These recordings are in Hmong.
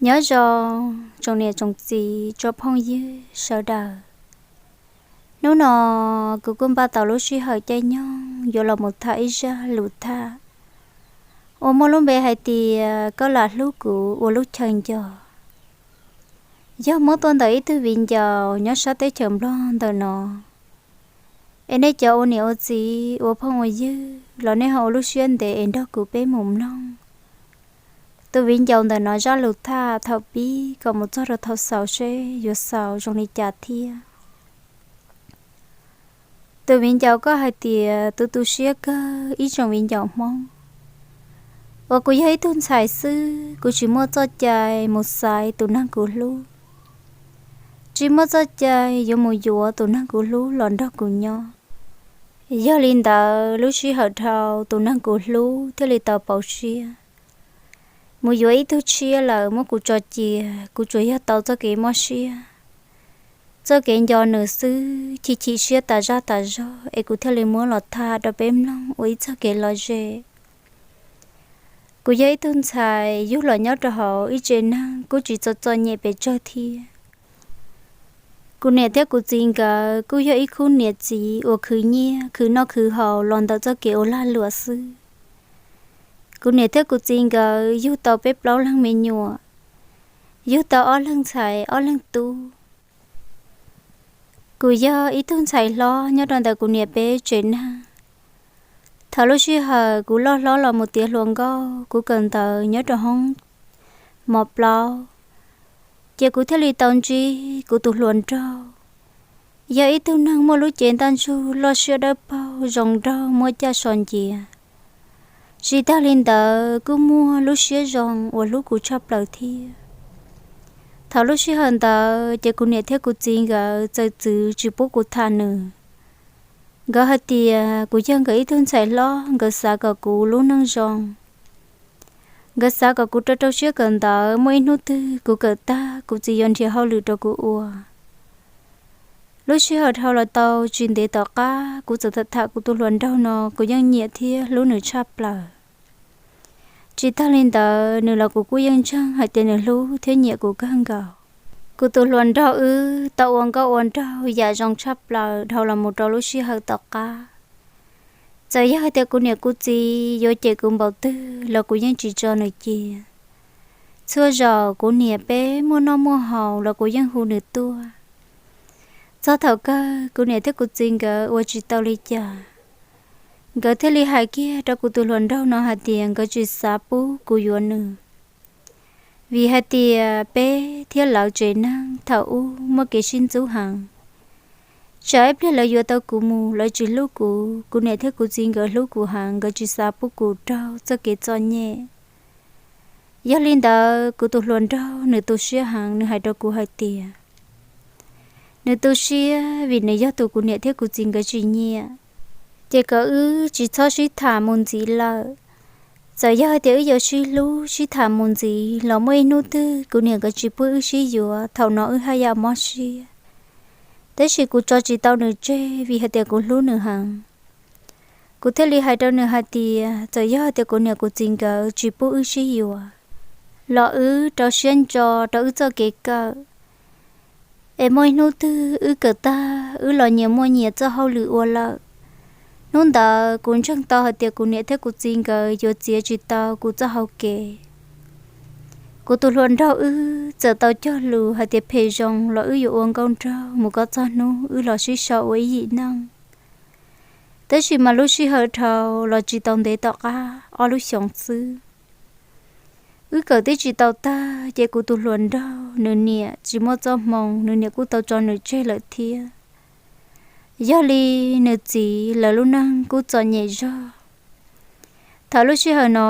Nyob zoo tsoom niam tsoom txiv tsoom phooj ywg sawv daws. Hnub no kuv kuj npaj tau lub sij hawm caij nyoog yuav los mus tham ib zaj lus tham uas muaj lub npe hais tias koj lam hlub kuv ua lub chaw nco. Yog muab tuaj ntawm ib tug viv ncaus nyob sab teb chaws Nplog ntawm no, es nej cov ua niam ua txiv ua phooj ua ywg los nej ho ua lub siab ntev es nrog kuv peb mus mloog tus viv ncaus ntawm no zaj lus tham thaum pib kom mus txog rau thaum xaus seb yuav xaus zoo li cas thiab. Tus viv ncaus ko hais tias, tu tu siab kawg ib tsoom viv ncaus Hmoob, uas kuv yog ib tug ntxhais xwb, kuv tsis muaj txoj cai mus xaiv tus neeg kuv hlub, tsis muaj txoj cai yuav mus yuav tus neeg kuv hlub los nrog kuv nyob. Yog li ntawd lub sij hawm dhau tus neeg kuv hlub thiaj li tau pauv siab mus yuav ib tug tshiab lawm muab kuv tso cia, kuv tsuas yog tau txoj kev mob siab, txoj kev nco nws xwb, chim chim siab tas zaj tas zog es kuv thiaj li muab los tham rau peb mloog ua ib txoj kev lom zem. Kuv yog ib tug ntxhais yug los nyob rau hauv ib tsev neeg kuj tsis txom txom nyem pes tsawg thiab. Kuv niam thiab kuv txiv nkawd kuj yog ib khub niam txiv uas khwv nyiaj khwv noj khwv haus los ntawm txoj kev ua lag luam xwb. Kuv niam thiab kuv txiv nkawd yug tau peb plaub leeg me nyuam, yug tau ob leeg ntxhais ob leeg tub. Kuv yog ib tug ntxhais hlob nyob rau ntawm kuv niam peb tsev neeg. Thaum lub sij hawm kuv loj hlob los mus tiav hluas nkauj, kuv kawm ntawv nyob rau hoob mos plaub, ces kuv thiaj li tau ntsib kuv tus hluas nraug, yog ib tug neeg muaj lub cev ntaj ntsug loj siab dawb paug zoo nraug muaj caj so ncias. Tsis tag li ntawd kuj muaj lub siab zoo uas hlub kuv tshaj plaws thiab. Thaum lub sij hawm ntawd ces kuv niam thiab kuv txiv nkawd txawm txwv tsis pub kuv tham nws. Nkawd hais tias kuv yog nkawd ib tug ntxhais hlob, nkawd xav kom kuv lub neej zoo. Nkawd xav kom kuv rau rau siab kawm ntawv, muaj ib hnub twg kuv kawm tag kuv txiv yuav nrhiav hauj lwm rau kuv ua. Lub sij hawm dhau los tau tsis ntev tom qab kuv txawm tham tham kuv tus hluas nraug no, kuv yeej nyiam thiab hlub nws tshaj plaws. Tsis tag li ntawd nws los kuv kuj yeej ntseeg hais tias nws hlub thiab nyiam kuv kawg nkaus. Kuv tus hluas nraug wb tau ua nkauj ua nraug yam zoo tshaj plaws dhau los mus rau lub sij hawm tom qab. Txawm yog hais tias kuv niam kuv txiv yuav cem kuv npaum twg los kuv yeej tsis tso nws cia. Txhua zaus kuv niam peb muaj noj muaj haus los kuv yeej hu nws tuaj. Txog thaum kawg kuv niam thiab kuv txiv nkawd ua tsis tau li cas, nkawd thiaj li hais kiag rau kuv tus hluas nraug no hais tias nkawd tsis xav pub kuv yuav nws, vim hais tias peb thiab lawv tsev neeg thaum ub muaj kev sib ntxub heev. Tsam ib pliag lawv yuav tau kuv mus lawv tsis hlub kuv, kuv niam thiab kuv txiv nkawd hlub kuv heev, nkawd tsis xav pub kuv raug txoj kev txom nyem. Yog li ntawd kuv tus hluas nraug nws tu siab heev, nws hais rau kuv hais tias nws tu siab vim nws yog tus kuv niam thiab kuv txiv nkawd tsis nyiam, ces kom wb tsis txhob sib tham mus ntxiv lawm. Txawm yog hais tias wb yuav sib hlub sib tham mus ntxiv los muaj ib hnub twg kuv niam nkawd tsis pub wb sib yuav, thaum no wb haj yam mob siab. Tab sis kuv tso tsis tau nws tseg vim hais tias kuv hlub nws heev. Kuv thiaj li hais rau nws hais tias txawm yog hais tias kuv niam kuv txiv nkawd tsis pub wb sib yuav los wb rau siab ntso rau wb txoj kev kawm, es muaj ib hnub twg wb kawm tag wb los nyias muaj nyias txoj hauj lwm ua lawm, hnub ntawd kuv ntseeg tau hais tias kuv niam thiab kuv txiv nkawd yuav txiav tsis tau kuv txoj hau kev. Kuv tus hluas nraug wb txawm tau cog lus hais tias phem zoo los wb yuav ua nkauj nraug mus kom txog hnub wb los sib sau ua ib yim neej. Tab sis mas lub sij hawm dhau los tsis tau ntev tom qab ob lub xyoos xwb, wb kawm tib tsis tau tag ces kuv tus hluas nraug nws niam tsis muaj txoj hmoo, nws niam kuj tau tso nws tseg lawm thiab. Yog li nws txiv lawv lub neej kuj txom nyem zog. Thaum lub sij hawm no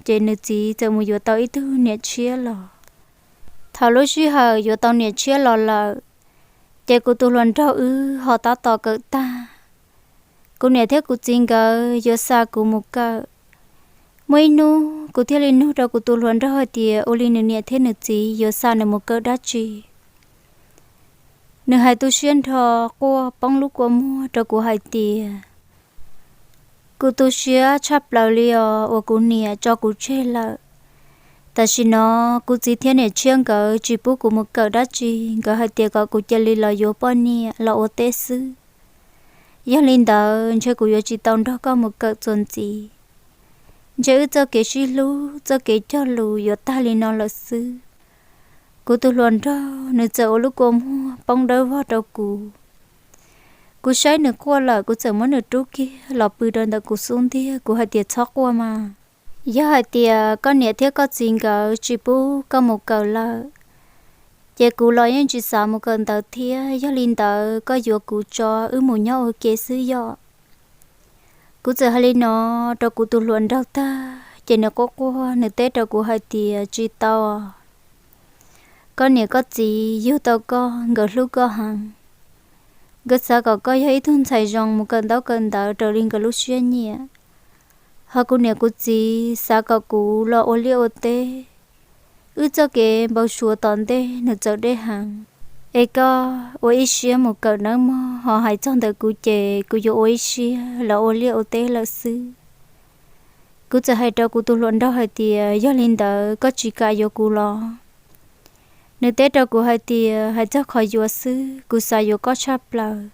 ces nws txiv txawm mus yuav tau ib tug niam tshiab los. Thaum lub sij hawm yuav tau niam tshiab los lawm, ces kuv tus hluas nraug wb ho tab tom kawm tag. Kuv niam thiab kuv txiv nkawd yuav xa kuv mus kawm. Muaj ib hnub kuv thiaj li nug rau kuv tus hluas nraug hais tias ua li nws niam thiab nws txiv yuav xa nws mus kawm dab tsi. Nws hais tu siab nrho quaj poob lub kua muag rau kuv hais tias kuv tu siab tshaj plaws li os uas kuv niam tso kuv tseg lawm. Tam sim no kuv txiv thiab niam tshiab nkawd tsis pub kuv mus kawm dab tsi, nkawd hais tias kom kuv cia li los yuav poj niam los ua teb xwb. Yog li ntawd ntshe kuv yuav tsis tau nrog koj mus kawm txuas ntxiv. Ntshe wb txoj kev sib hlub, txoj kev cog lus yuav tag li no lawm xwb. Kuv tus hluas nraug nws txawm ua lub kua muag poob dawb vog rau kuv. Kuv saib nws quaj lawm, kuv txawm muab nws rub kiag los pw rau ntawm kuv xub ntiag, kuv hais tias, txhob quaj mas. Yog hais tias koj niam thiab koj txiv nkawd tsis pub koj mus kawm lawm, ces kuv los yeej tsis xav mus kawm ntawv thiab. Yog li ntawd koj yuav kuv tso wb mus nyob ua ke xwb yom. Kuv txawm hais li no rau kuv tus hluas nraug tag, ces nws quaj quaj, nws teb rau kuv hais tias, tsis tau. Koj niam koj txiv yug tau koj, nkawd hlub koj heev. Nkawd xav kom koj yog ib tug ntxhais zoo mus kawm ntaub kawm ntawv raws li nkawd lub siab nyiam. Ho kuv niam kuv txiv xav kom kuv los ua liaj ua teb. Wb txoj kev npau suav tom ntej nws txawm deb heev, es koj ua ib siab mus kawm nawb mog, ho hais txog ntawm kuv ces kuv yuav ua ib siab los ua liaj ua teb lawm xwb. Kuv txawm hais rau kuv tus hluas nraug hais tias, yog li ntawd koj tsis kam yuav kuv los? Nws teb rau kuv hais tias, hais txog qhov yuav xwb, kuv xav yuav koj tshaj plaws.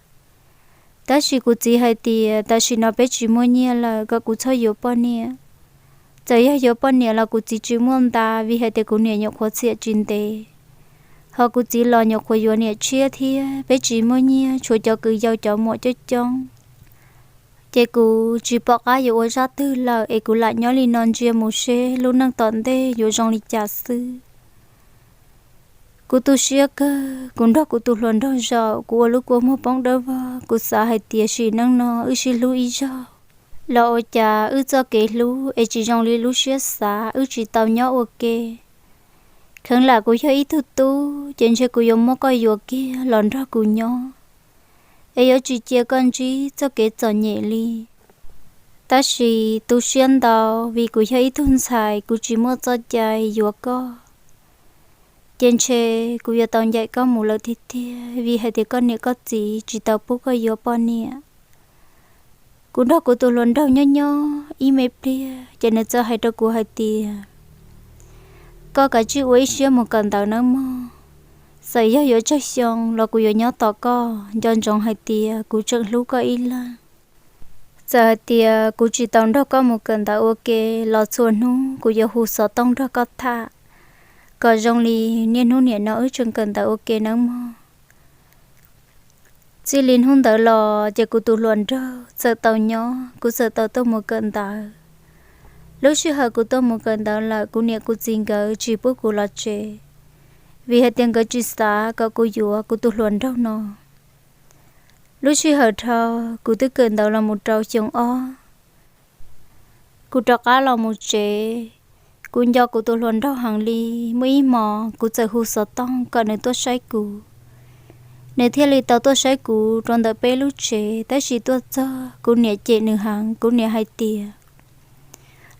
Tab sis kuv txiv hais tias tam sim no peb tsis muaj nyiaj lawm, kom kuv txhob yuav poj niam. Txawm yog yuav poj niam los kuv txiv tsis muaj nta, vim hais tias kuv niam nyuam qhuav txhiam tsis ntev. Ho kuv txiv los nyuam qhuav yuav niam tshiab thiab, peb tsis muaj nyiaj, tshuav cov kwv yau cov muam coob coob. Ces kuv tsis pom qab yuav ua zaj twg lawm, es kuv lam nyob li no ntsia mus seb lub neej tom ntej yuav zoo li cas xwb. Kuv tu siab kawg, kuv nrog kuv tus hluas nraug zaum, kuv ua lub kua muag poob dawb vog, kuv xav hais tias sim neej no wb sib hlub ib zaug los ua cas wb txoj kev hlub es tsis zoo li lub siab xav, wb tsis tau nyob ua ke. Kheev lam kuv yog ib tug tub, ces ntshe kuv yuav muab koj yuav kiag los nrog kuv nyob, es yuav tsis cia koj ntsib txoj kev txom nyem li. Tab sis tu siab ntau, vim kuv yog ib tug ntxhais kuv tsis muaj txoj cai yuav koj, ces ntshe kuv yuav tau ncaim koj mus lawm tiag tiag, vim hais tias koj niam koj txiv tsis tau pub koj yuav poj niam. Kuv nrog kuv tus hluas nraug nyob nyob ib me pliag, ces nws txawm hais rau kuv hais tias, koj kav tsij ua ib siab mus kawm ntawv nawb mog. Txawm yog yuav tsawg xyoo los kuv yuav nyob tos koj, nco ntsoov hais tias kuv tseem hlub koj ib leeg. Txawm hais tias kuv tsis tau nrog koj mus kawm ntawv ua ke los txhua hnub kuv yuav hu xov tooj nrog koj tham, kom zoo li niaj hnub nim no wb tseem kawm ntawv ua ke nawb mog. Txij li hnub ntawd los ces kuv tus hluas nraug txawm tau nyob, kuv txawm tau tuaj mus kawm ntawv. Lub sij hawm kuv tuaj mus kawm ntawv lawm, kuv niam kuv txiv nkawd tsis pub kuv los tsev, vim hais tias nkawd tsis xav kom kuv yuav kuv tus hluas nraug no. Lub sij hawm dhau, kuv twb kawm ntawv los mus rau xyoo ob, kuv rov qab los mus tsev. Kuv nco kuv tus hluas nraug heev li, muaj ib hmos kuv txawm hu xov tooj kom nws tuaj saib kuv. Nws thiaj li tau tuaj saib kuv rau ntawm peb lub tsev, tab sis tuaj txog kuv niam cem nws heev, kuv niam hais tias,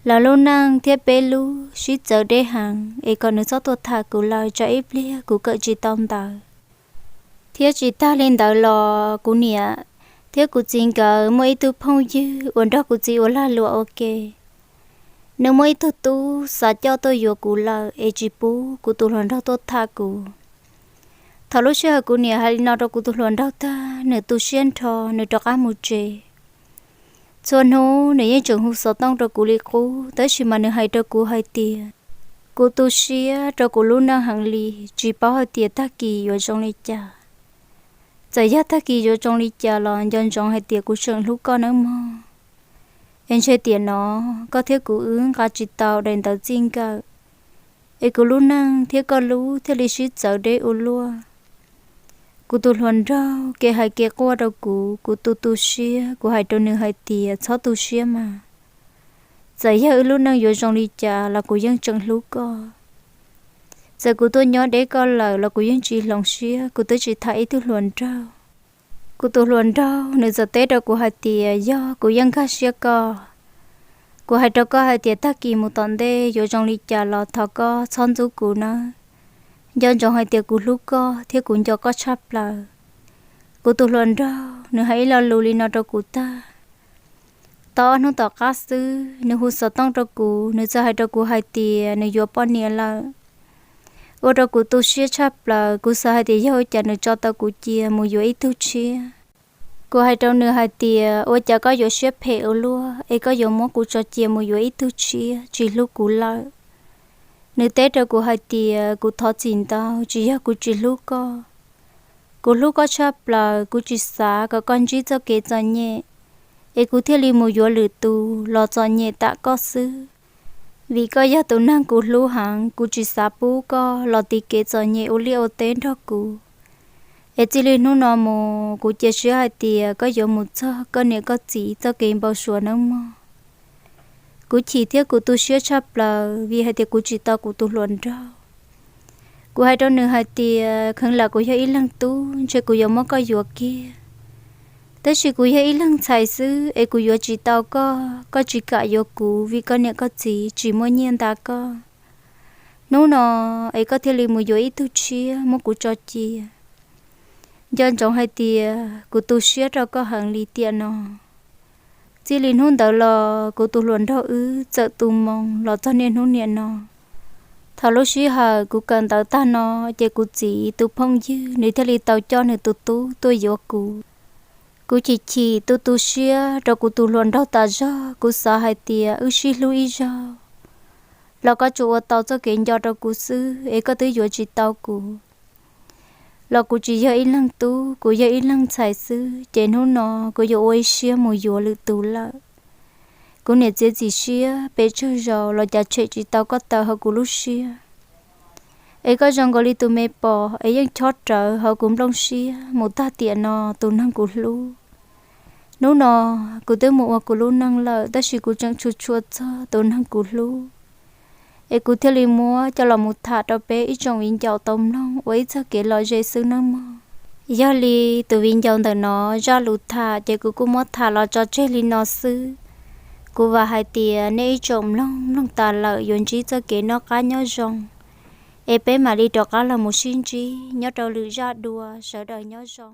lawv lub neej thiab peb lub sib txawv deb heev, es kom nws txhob tuaj tham kuv lawm, tsam ib pliag kuv kawm tsis tau ntawv. Thiab tsis tag li ntawd los kuv niam thiab kuv txiv nkawd muaj ib tug phooj ywg uas nrog kuv txiv ua lag luam ua ke. Nws muaj ib tug tub xav coj tuaj yuav kuv lawm es tsis pub kuv tus hluas nraug tuaj tham kuv. Thaum lub sij hawm kuv niam hais li no rau kuv tus hluas nraug tag, nws tu siab nrho, nws rov qab mus tsev. Txhua hnub nws yeej tseem hu xov tooj rau kuv li qub, tab sis mas nws hais rau kuv hais tias, kuv tu siab rau kuv lub neej heev li, tsis paub hais tias tag kis yuav zoo li cas. Txawm yog tag kis yuav zoo li cas los nco ntsoov hais tias kuv tseem hlub koj nawb mog. Es ntshe tiam no koj thiab kuv wb nqa tsis tau daim ntawv txij nkawm, es kuv lub neej thiab koj lub thiaj li sib txawv deb ua luaj. Kuv tus hluas nraug kev hais kev quaj rau kuv, kuv tu tu siab, kuv hais rau nws hais tias txhob tu siab mas. Txawm yog wb lub neej yuav zoo li cas los kuv yeej tseem hlub koj. Txawm kuv tuaj nyob deb koj lawm los kuv yeej tsis hloov siab, kuv twb tsis tham ib tug hluas nraug. Kuv tus hluas nraug nws txawm teb rau kuv hais tias yog kuv yeej nkag siab koj. Kuv hais rau koj hais tias tag kis mus tom ntej yuav zoo li cas los thov koj txhob ntxub kuv nawb. Nco ntsoov hais tias kuv hlub koj thiab kuv nco koj tshaj plaws. Kuv tus hluas nraug nws hais ib lo lus li no rau kuv tag, Tau ob hnub tom qab xwb, nws hu xov tooj rau kuv, nws txawm hais rau kuv hais tias nws yuav poj niam lawm. Ua rau kuv tu siab tshaj plaws, kuv xav hais tias yog ua cas nws tso tau kuv cia mus yuav ib tug tshiab. Kuv hais rau nws hais tias, ua cas koj yuav siab phem ua luaj es koj yuav muab kuv tso cia mus yuav ib tug tshiab tsis hlub kuv lawm? Nws teb rau kuv hais tias, kuv thov txim ntau, tsis yog kuv tsis hlub koj. Kuv hlub koj tshaj plaws, kuv tsis xav kom koj ntsib txoj kev txom nyem, es kuv thiaj li mus yuav lwm tus los txom nyem tam koj xwb. Vim koj yog tus neeg kuv hlub heev, kuv tsis xav pub koj los tiv kev txom nyem ua liaj ua teb nrog kuv. Es txij li hnub no mus, kuv cia siab hais tias koj yuav mus txog koj niam koj txiv txoj kev npau suav nawb mog. Kuv chim thiab kuv tu siab tshaj plaws vim hais tias kuv tsis tau kuv tus hluas nraug. Kuv hais rau nws hais tias, kheev lam kuv yog ib leeg tub, ntshe kuv yuav muab koj yuav kiag. Tab sis kuv yog ib leeg ntxhais xwb es kuv yuav tsis tau koj, koj tsis kam yuav kuv vim koj niam koj txiv tsis muaj nyiaj nta koj. Hnub no es koj thiaj li mus yuav ib tug tshiab muab kuv tso cia. Nco ntsoov hais tias kuv tu siab rau koj heev li tiam no. Txij li hnub ntawd los kuv tus hluas nraug wb txawm tu moo los txog niaj hnub niam no. Thaum lub sij hawm kuv kawm ntawv tag no, ces kuv txiv tus phooj ywg nws thiaj li tau coj nws tus tub tuaj yuav kuv. Kuv chim chim tu tu siab rau kuv tus hluas nraug tas zog, kuv xav hais tias wb sib hlub ib zaug los koj tsuas ua tau txoj kev nco rau kuv xwb es koj twb yuav tsis tau kuv. Los kuv tsis yog ib leeg tub, kuv yog ib leeg ntxhais xwb, ces hnub no kuv yuav ua ib siab mus yuav lwm tus lawm. Kuv niam txiav txim siab pes tsawg zaus los cas tshem tsis tau koj tawm hauv kuv lub siab. Es koj zoo nkaus li tus me pos es yeej chob rawv hauv kuv nplooj siab mus tag tiam no, tus neeg kuv hlub. Hnub no kuv twb mus ua kuv lub neej lawm, tab sis kuv tseem tshua tshua txog tus neeg kuv hlub, es kuv thiaj li muab coj los mus tham rau peb ib tsoom viv ncaus tau mloog ua ib txoj kev lom zem xwb nawb mog. Yog li tus viv ncaus ntawm no zaj lus tham ces kuv kuj muab tham los tso tseg li no xwb. Kuv vam hais tias nej ib tsoom mloog mloog tas lawm yuav ntsib txoj kev noj qab nyob zoo, es peb mam li rov qab los mus sib ntsib nyob rau lwm zaj dua, sawv daws nyob zoo.